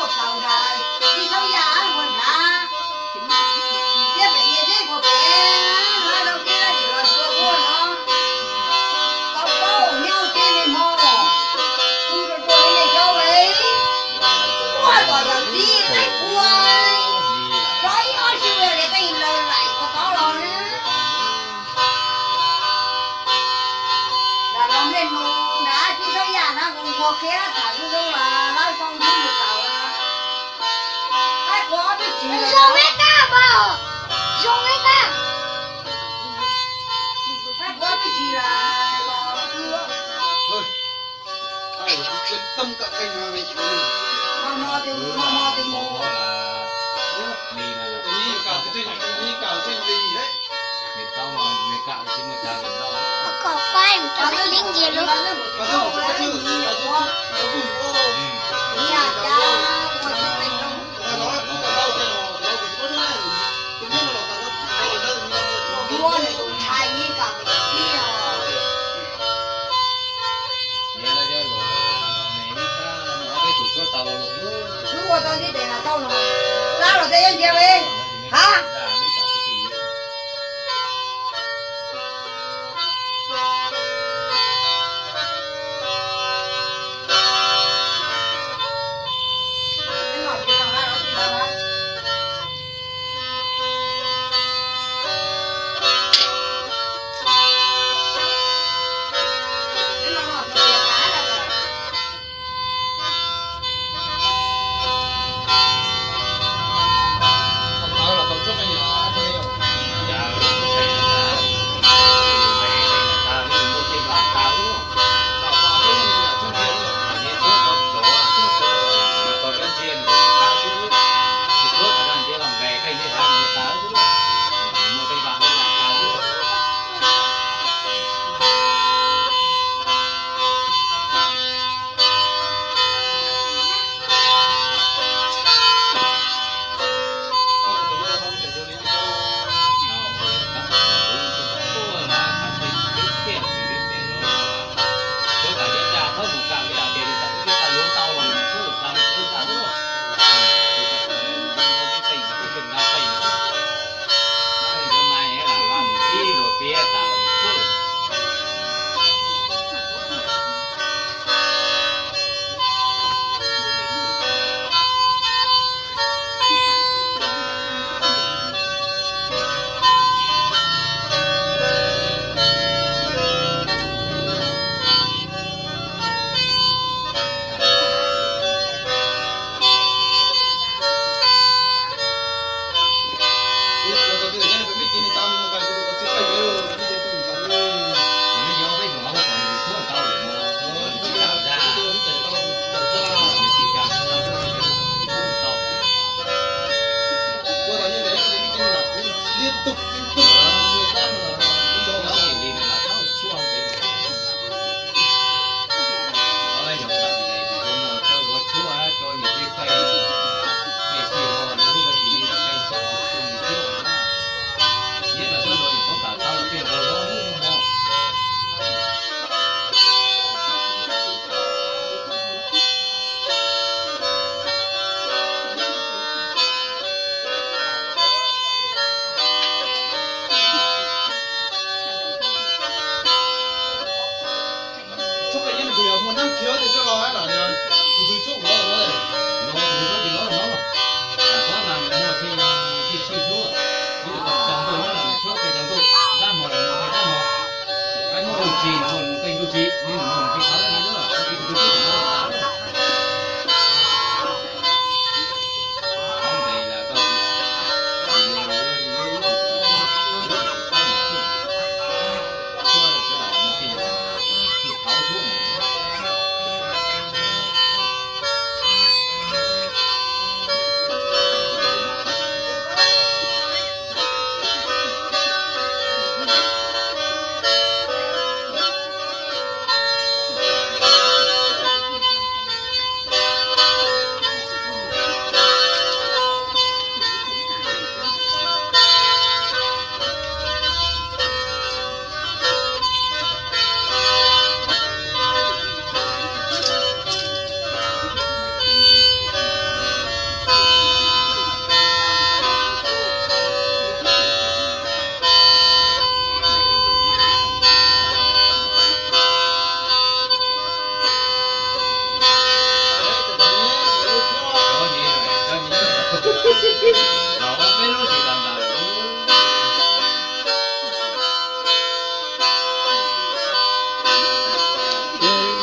Tau nrad, tib txhob yam ua nrad. Thiab pem nyias zej puas pem, lawv rau tib lawv dim los xua ua no. Tau paub nyob tib li mog. Kuv rau rau li yog cov es, ua kom yog tib lawv ua. Cov ib ob sib ua li tej laus laim ua tod los na. Nram los nplej nus nrad tib txhob yam na, kuv nquag qhia tham zoo zoo los lawv xoo ntub mus tau. Qaib qua ob peb tsis zoo me kab npawg, zoo me kab. Qaib qua ob peb tsis los ua. Mos mos tus, mos mos tus mus. Kom qaib cov peb ib ntsis lub. Wb ua tau ntej tes los tau no, lab los tej yeej ntiag li. Ha.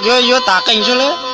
Yuav, yuav tas qees tsuag lawm.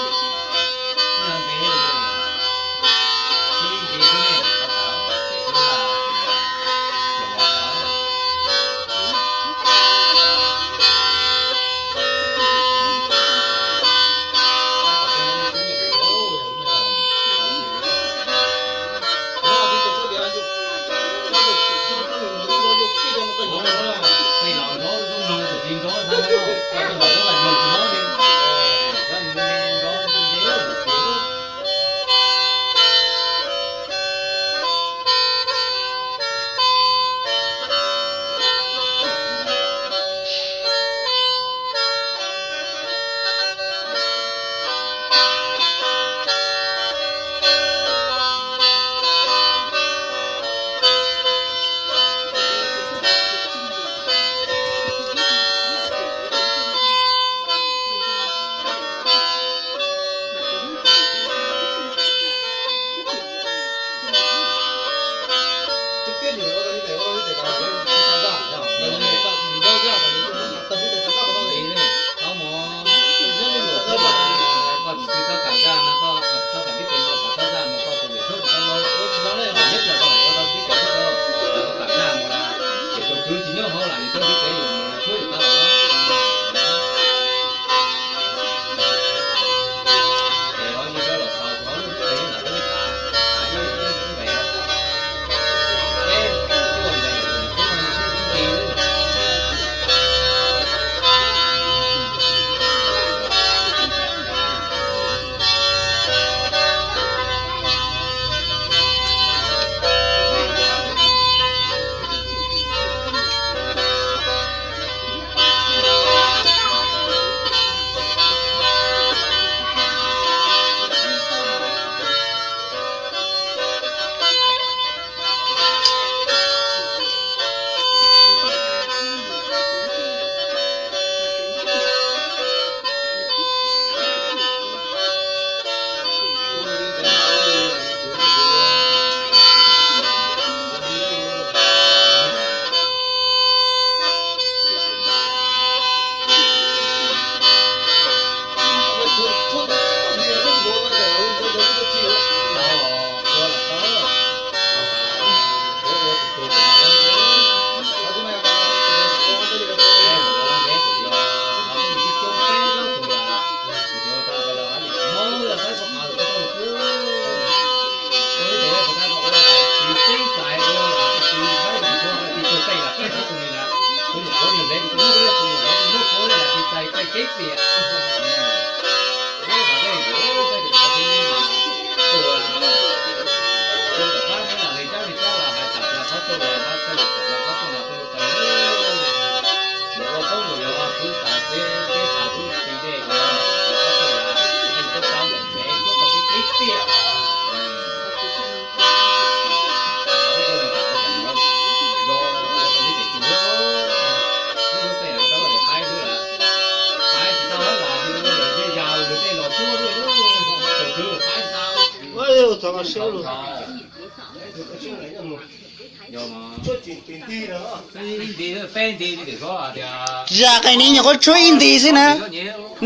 Zaj qeej ni nyuam qhuav tshuab ib nti xwb na,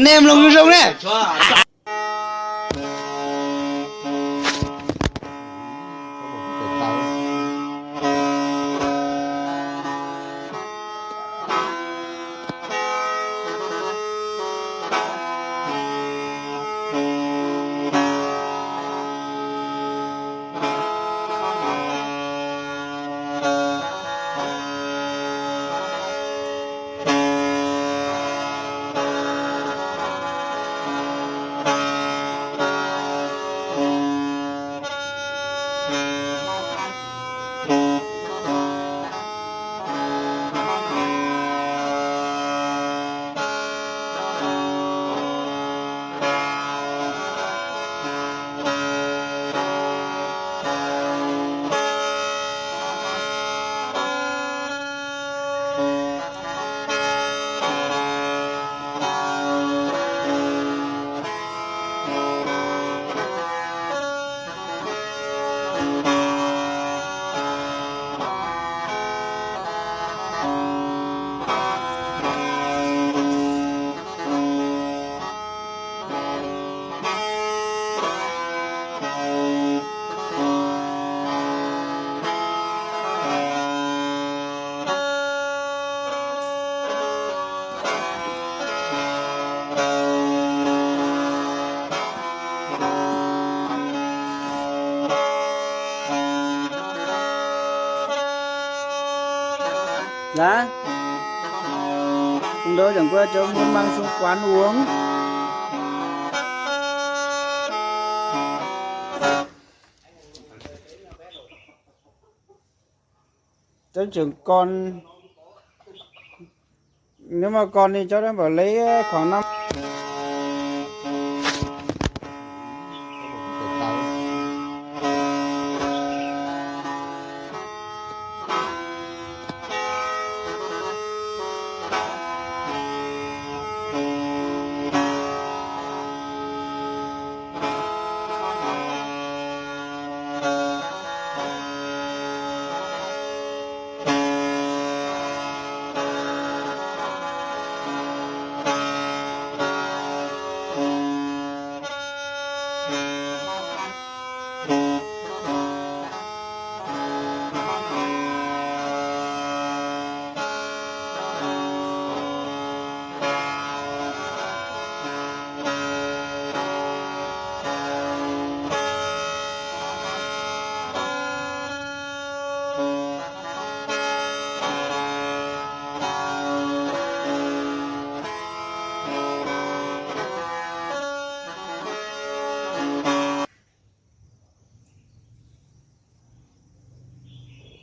nej mloog zoo zoo na. Dab, hôm đó chẳng qua cháu muốn mang xuống quán uống. Cháu trưởng con, nếu mà con thì cháu đã bảo lấy khoảng năm